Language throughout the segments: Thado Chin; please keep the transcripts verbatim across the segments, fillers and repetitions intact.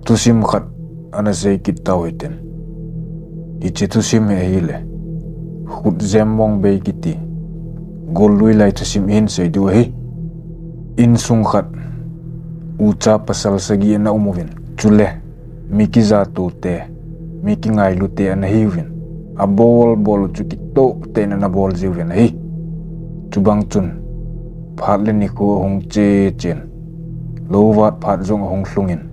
Thusim khat ana sei kit tau hitin. Hiche thusim hi ahile, Khutjem Mongbei kiti gollui lai thusim ihin sei diu ahi. Insung khat ucha pasal sagi ana um uvin. Chule mi kijatote, mi kingailute ana hiuvin. Abol bol u chu kitoh tah in ana bol jiuvin ahi. Chubang chun phat le nikho ahung che chen, lou vat phat jong ahung lhungin,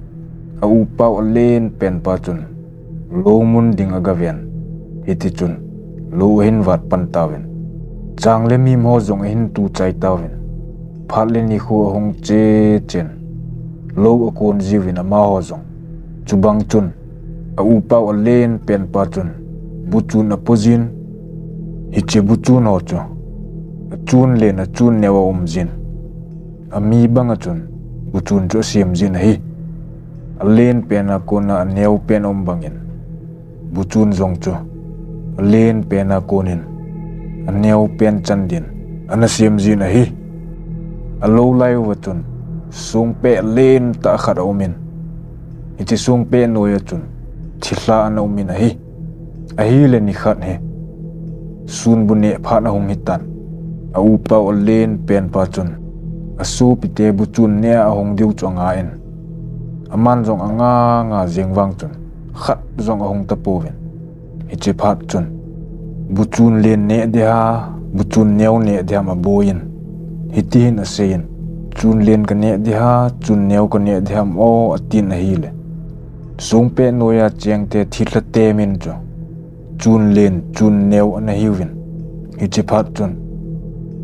a upa u alen pen pa chun lou mun ding aga ven. Hiti chun lou ahin vat pan tauvin. Chang le mim ho jong ahin tu chai tauvin. Phat le nikho ahung che chen, lou akon jiuvin amaho jong. Chubang chun a upa u alen pen pa chun buchun apo jin. Hiche buchun ho chu achun len achun neo aum jin. Ami banga chun buchun chu asem jin ahi. Alen pen a kona aneo pen aum bangin, buchun jong chu alen pen a konin aneo pen chan din ana sem jin ahi. Alou lai uva chun songpeh len tah khat aumin, hiche songpeh noiya chun thilha ana umin ahi. Ahile nikhat hi sunbu neh phat ahung hitan. A upa u alen pen pa chun asopite buchun neh a ahung diu chu angan, aman jong anga nga jeng vang chun khat jong ahung tapouvin. Hiche phat chun buchun len neh ding ham, buchun neo neh ding ham aboiyin, hitihin aseiyin, "Chun len kaneh ding ham, chun neo kaneh ding ham o?" atin ahile, songpeh noiya chengte thilhate min chu chun len chun neo ana hiuvin. Hiche phat chun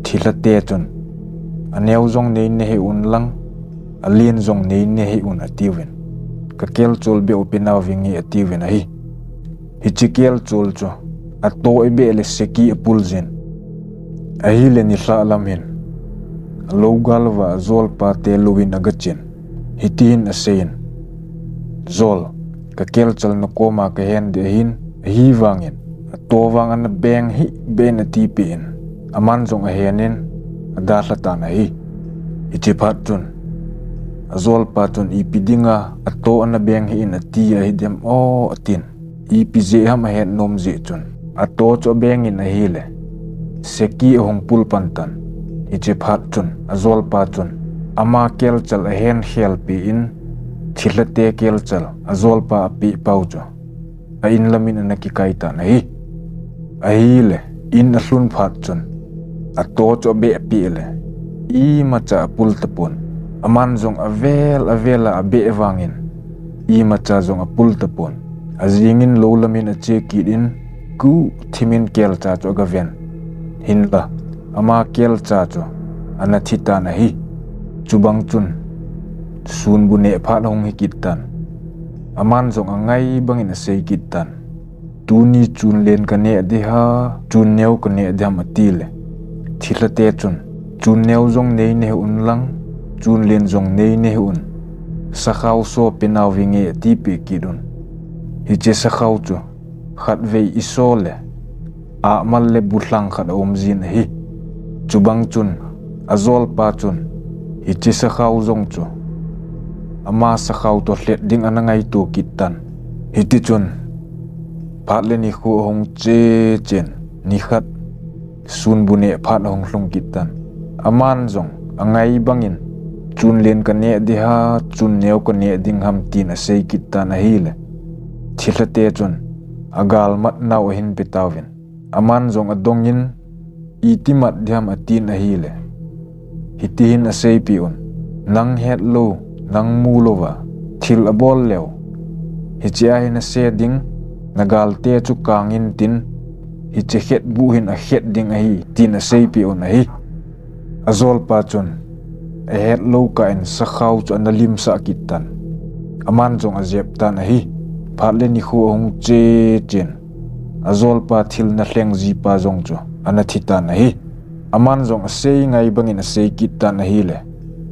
thilhate chun, "Aneo jong nei nehih un lang, alen jong nei nehih un," atiuvin. "Ka kelchol beh u pe nauvinge," atiuvin ahi. Hiche kelchol chu ato ibeh le seki apul jin. Ahile nilhah lam hin alou gal uva ajolpate louin aga chen. Hitihin aseiyin, "Jol, ka kelchal nakoma kahen ding ahin, ahivangin ato vang ana beng hih beh in," atipeh in, aman jong ahenin adalha tan ahi. Hiche phat chun ajolpa chun, "Ipi dinga ato ana beng hih in ati ahi dem o?" atin. Ipi jeh ham ahet nom jeh chun ato chu abengin ahile, seki ahung pul pan tan. Hiche phat chun ajolpa chun ama kelchal ahen khelpeh in, thilhate kelchal ajolpa apeh pau chu a in lamin ana kikai tan ahi. Ahile in alhun phat chun ato chu abeh peh le imacha apul tapon. Aman jong avel avel a abeh vangin imacha jong apul tapon. Ajingin lou lamin ache kit in, ku thimin kelcha chu aga ven. Hinla ama kelcha chu ana thi tan ahi. Chubang chun sunbu neh phat ahung hi kit tan. Aman jong angai bangin asei kit tan. "Tuni chun len kaneh ding ham, chun neo kaneh ding ham?" atile, thilhate chun, "Chun neo jong nei nehih un lang, chun len jong nei nehih un. Sakhao so pe nauvinge," atipeh kit un. Hiche sakhao chu khatvei iso le ahmal le bulhang khat aum jin ahi. Chubang chun ajolpa chun hiche sakhao jong chu ama sakhao toh lhet ding ana ngaito kit tan. Hitichun phat le nikho ahung che chen, nikhat sunbu neh phat ahung lhung kit tan. Aman jong angai bangin, "Chun len kaneh ding ham, chun neo kaneh ding ham?" tin asei kit tan ahile, thilhate chun agalmat nau ahin pe tauvin. Aman jong adongin, "Iti mat ding ham?" atin ahile, hitihin aseipeh un, "Nang hetlou, nang mu louva thil abol leu, hichea hi nase ding, nagalte chu kangin tin, hiche khetbuh hin akhet ding ahi," tin aseipeh un ahi. Ajolpa chun ahetlou kah in sakhao chu ana limsah kit tan. Aman jong ajep tan ahi. Phat le nikho ahung che chen, ajolpa thil ana lheng jipa jong chu ana thi tan ahi. Aman jong asei ngai bangin asei kit tan ahile,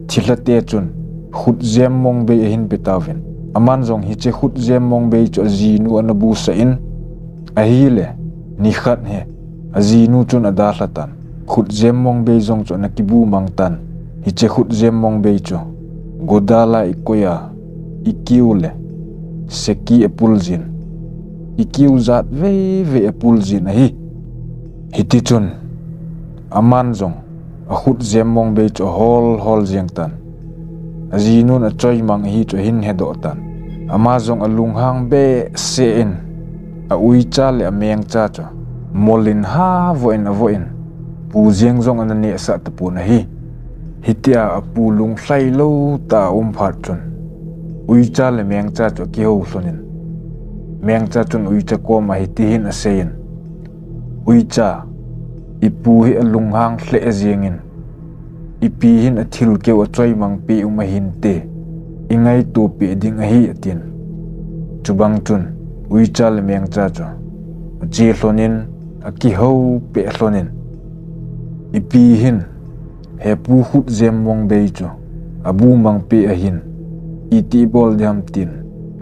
thilhate chun Khutjem Mongbei ahin pe tauvin. Aman jong hiche Khutjem Mongbei chu ajinu ana busah in ahile, nikhat hi ajinu chun adalha tan. Khutjem Mongbei jong chu ana kibu mang tan. Hiche Khutjem Mongbei chu godal a ikoi a, ikiu le seki apul jin, ikiu jat veve apul jin ahi. Hiti chun aman jong akhut jemmong bei chu ahol hol jeng tan. Ajinun achoimang ahi chu ahin hedoh tan. Ama jong alunghang behseh in auicha le amengcha chu molin havoh in avoh in, pu jeng jong ana nehsah tapon ahi. Hitia apu lunglhai lou tah a um phat chun uicha le mengcha chu akihou lhonin, mengcha chun uicha koma hitihin aseiyin, Uicha, ipu hi alunghang lheh jengin, ipi hin athilkeu achoimang peh um ahinte, ingaito peh ding ahi, atin. Chubang chun uicha le mengcha chu ache lhonin, akihou peh lhonin, ipi hin hepu khut jemmong bei chu abu mang peh ahin, iti bol diham tin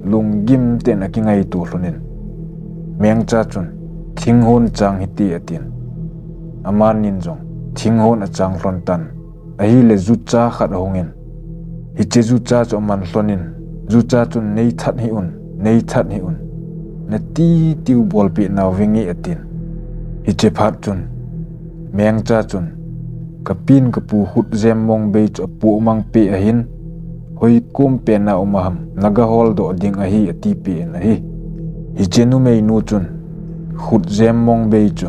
lunggim tah in akingaito lhonin, mengcha chun, thinghon chang hite, atin. Amanin jong thinghon achang lhon tan. Ahile jucha khat ahungin, hiche jucha chu aman lhonin, jucha chun, neithat hih un, neithat hih un, natitiu bolpeh nau vinge, atin. Hiche phat chun mengcha chun, kapin kapu khut jemmong bei chu apoh mang peh ahin, hoikom pena um aham, naga holdoh ding ahi, atipeh in ahi. Hiche numeinu chun khut jemmong bei chu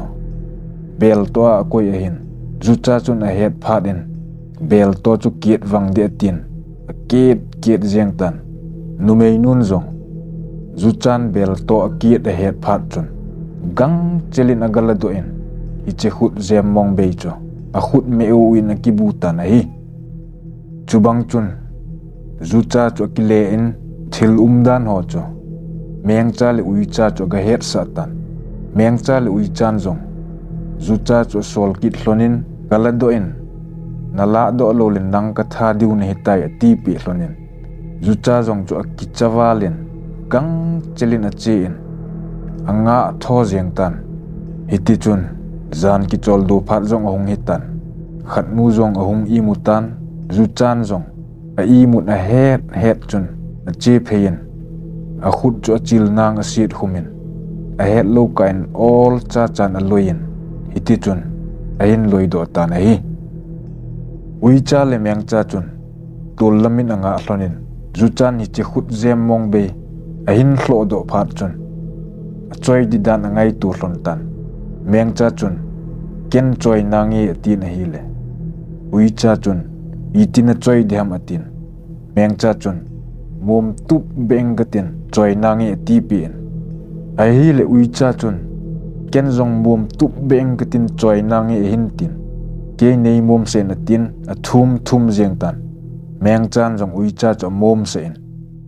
beltoh a akoi ahin, jucha chun ahet phat in, beltoh chu kiet vang ding atin, akiet kiet jeng tan. Numeinun jong juchan beltoh akiet ahet phat chun, gangchel in agaladoh in, hiche khut jemmong bei chu akhut meh u in akibu tan ahi. Chubang chun jucha chu akile in, thil umdan ho chu mengcha le uicha chu agahetsah tan. Mengcha le uichan jong jucha chu asol kit lhonin, galadoh in, nalahdoh loule nang katha diu nahitai, atipeh lhonin, jucha jong chu akicha valin, gangchel in ache in, angah tho jeng tan. Hiti chun jan kicholdo phat jong ahung hitan. Khatnu jong ahung imu tan. Juchan jong aimut ahet het chun ache pheiyin, akhut chu achil nang aset khumin, ahetlou kah in olcha chan aloiyin, hiti chun ahin loidoh tan ahi. Uicha le mengcha chun tol lamin angah lhonin, juchan hiche khut jemmong bei ahin lhohdoh phat chun achoi ding dan angaito lhon tan. Mengcha chun, ken choi nange, atin ahile, uicha chun, iti nachoi diham, atin. Mengcha chun, mom tup beh ing katin, choi nange, atipeh in. Ahile uicha chun, ken jong mom tup beh ing katin, choi nange, ahin tin, kei neimomsah in, atin, athum thum jeng tan. Mengchan jong uicha chu amomsah in,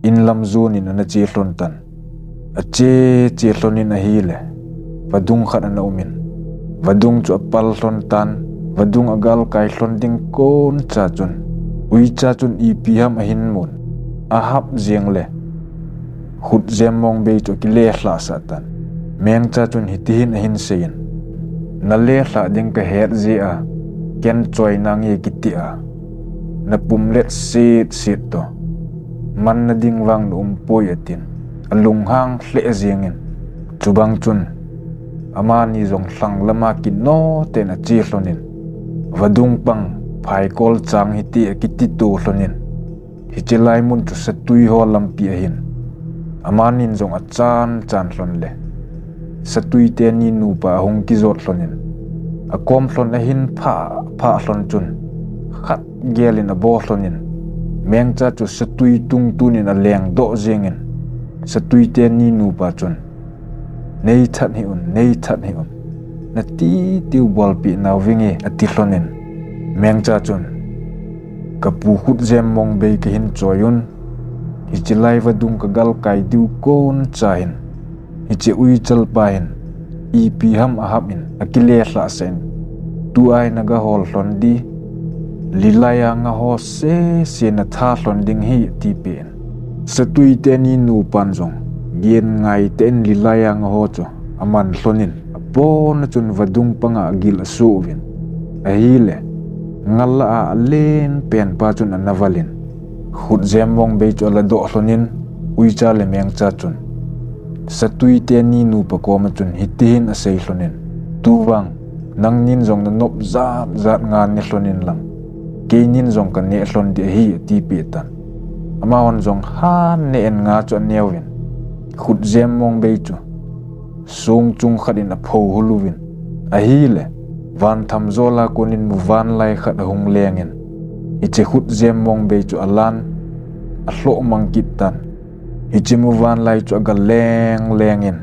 inlam jonin ana che lhon tan. Ache che lhonin ahile, vadung khat ana umin, vadung chu apal lhon tan. Vadung agalkai lhon ding koncha chun uicha chun ipi ham ahin mun, ahap jeng le khut jemmong bei chu akile lhahsah tan. Mengcha chun hitihin ahin seiyin, nale lhah ding kahet jeh a, ken choi nange kiti a, napum let set set toh, manna ding vang naumpoi, atin, alunghang lheh jengin. Chubang chun amani jong lhang lama kinoten ache lhonin, vadung pang phaikol chang hiti akitito lhonin, hiche lai mun chu satui ho lampi ahin. Amanin jong achan chan lhon le, satui teni nupa ahung kijot lhonin, akom lhon ahin phah phah lhon chun, khat gelin abo lhonin, mengcha chu satui tungtunin alengdoh jengin, satui teni nupa chun, neithat hih un, neithat hih un, natitiu bolpeh nau vinge, ati lhonin, mengcha chun, kapu khut jemmong bei kahin choi un, hiche lai vadung kagalkai diu koncha hin, hiche uicha pa hin ipi ham ahap in akile lhahsah in, tua hi naga hol lhon ding, lilaiya nga ho sese natha lhon ding ahi, atipeh in. Satui teni nupan jong gen ngaitah in lilaiya nga ho chu aman lhonin, apona chun vadung panga agil asuh uvin, ahile, nga lah a alen penpa chun ana valin, khut jemmong bei chu aladoh lhonin, Uicha le Mengcha chun satui teni nupa koma chun hitihin asei lhonin, "Tuvang, nangnin jong nanop jat jat nga ne lhonin lang, keinin jong kaneh lhon ding ahi," atipeh tan. Amahon jong han neh in nga chu aneuvin, khutjem mong bei chu song chung khat in apho hul uvin, ahile vantham jol a konin muvanlai khat ahung lengin, hiche khutjem mong bei chu alan, alhoh mang kit tan. Hiche muvanlai chu aga leng lengin,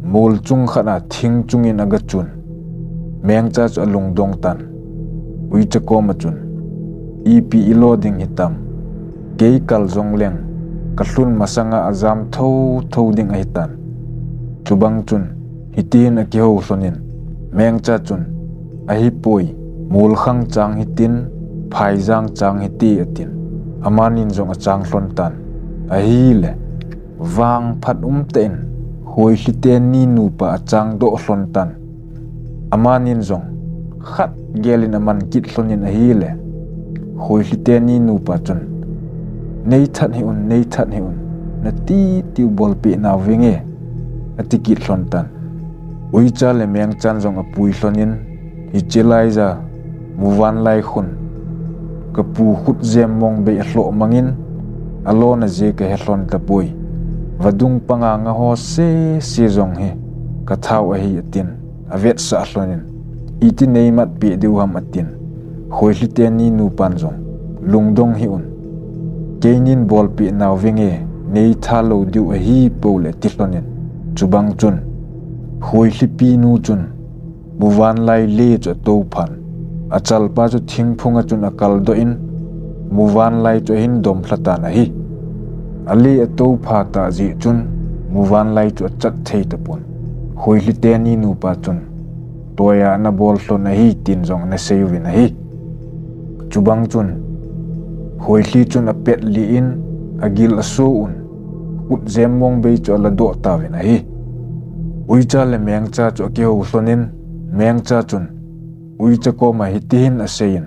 mol chung khat a thing chungin aga chun. Mengcha chu alungdong tan. Uicha koma chun, "Ipi ilo ding hitam? Kei kal jongleng kalhun masanga ajam thotho ding ahitan." Chubang chun hitihin akihou lhonin, Mengcha chun, "Ahipoi, mol khang chang hitin, phaijang chang hite," atin. Amanin jong achang lhon tan. Ahile vangphat umtah in Khoilhi teni nupa achang doh lhon tan. Amanin jong khat gelin aman kit lhonin ahile, Khoilhi teni nupa chun, "Nei that hih un, nei that hih un, nati tiu bolpeh nau vinge," ati kit lhon tan. Uicha le Mengchan jong apui lhonin, "Hiche laija muvanlai khun kapu khutjem mong bei alhoh mangin, alona jeh kahe lhon tapoi. Vadung panga nga ho sese jong hi kathau ahi," atin. Avetsah lhonin, "Iti nei matpeh diu ham?" atin. Khoilhi teni nupan jong, "Lungdong hih un. Keinin bolpeh nau vinge, nei tha lou diu ahipou le," ati lhonin. Chubang chun Khoilhi pinu chun muvanlai le chu atouphan, achalpa chu thingphunga chun akaldoh in, muvanlai chu ahin domlha tan ahi. Ale atoupha tah jeh chun muvanlai chu achat thei tapon. Khoilhi teni nupa chun, "Toiya nabol lhon ahi," tin jong anasei uvin ahi. Chubang chun Khoilhi chun apet lih in, agil aso un, khutjem mong bei chu aladoh tauvin ahi. Uicha le Mengcha chu akihou lhonin, Mengcha chun Uicha koma hitihin aseiyin,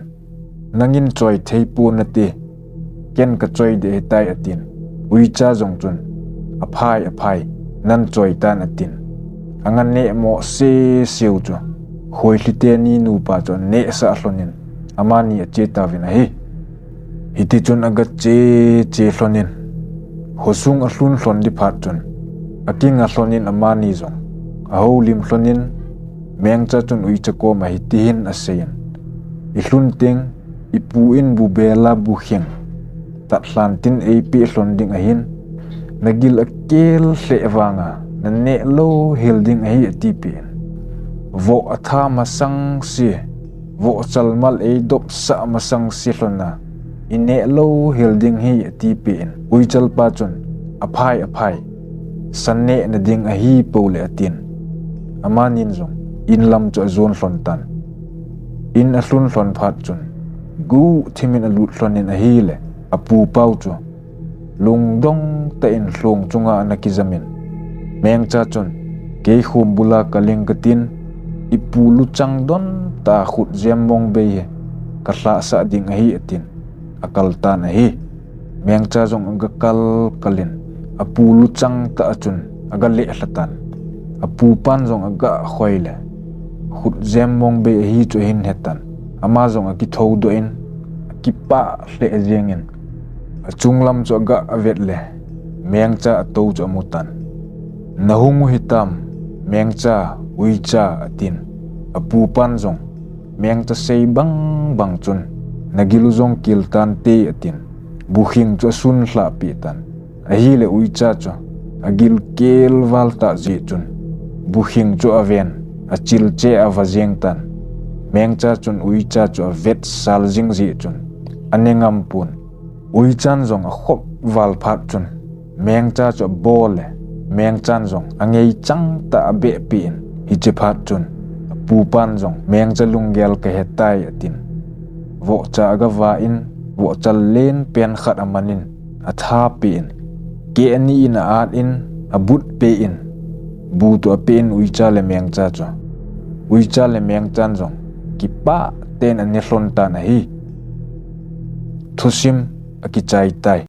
"Nangin choi thei ponate, ken kachoi ding ahitai," atin. Uicha jong chun, "Aphai, aphai, nan choi tan," atin. Anga neh mo seseu chu Khoilhi teni nupa chu anehsah lhonin, amani ache tauvin ahi. Hitichun aga che che lhonin, khosung alhun lhon ding phat chun, akinga lhonin amani jong ahoulim lhonin, Mengcha chun Uicha koma hitihin aseiyin, "Ilhun teng, ipu in bu bela bu kheng tatlhan tin eipeh lhon ding ahin, nagil akel lheh vanga naneh lou hel ding ahi," atipeh in. Voh atha masang se, vohchal mal eidopsah masang se lhona ineh lou hel ding ahi, atipeh in. Uicha pa chun, "Aphai, aphai, sa nehna ding ahipou le," atin. Amanin jong in lam chu ajon lhon tan. In alhun lhon phat chun, guhthimin alut lhonin ahile, apupau chu lungdong tah in lhong chunga anakijamin, Mengcha chun, "Kei khum bula kaling katin, ipu luchang don tah khutjem mong bei hi kalhahsah ding ahi," atin, akal tan ahi. Mengcha jong aga kal kalin, apu luchang tah a chun aga lelha tan. Apupan jong aga khoile, khutjem mong bei ahi chu ahin hetan. Ama jong akithoudoh in, akipah lheh jengin, achunglam chu aga vet le, Mengcha atou chu amutan. "Nahung u hitam, Mengcha, Uicha," atin. Apupan jong, "Mengcha sei bang bang chun nagil u jong kel tante," atin. Bukhing chu asunlhah peh tan. Ahile Uicha chu agil kel val tah jeh chun, bukhing chu aven, achilche a ava jeng tan. Mengcha chun Uicha chu avetsal jing jeh chun, ane ngam pon. Uichan jong akhop val phat chun, Mengcha chu abol le, Mengchan jong angei chang tah a abeh peh in, hiche phat chun, apupan jong, "Mengcha lunggel kahetai," atin. Vohcha aga va in, vohchal len pen khat amanin, atha peh in, keh ani in a-at in, abut peh in, bu toh apeh in Uicha le Mengcha chu. Uicha le Mengchan jong kipah tah in ane lhon tan ahi. Thusim akichai tai.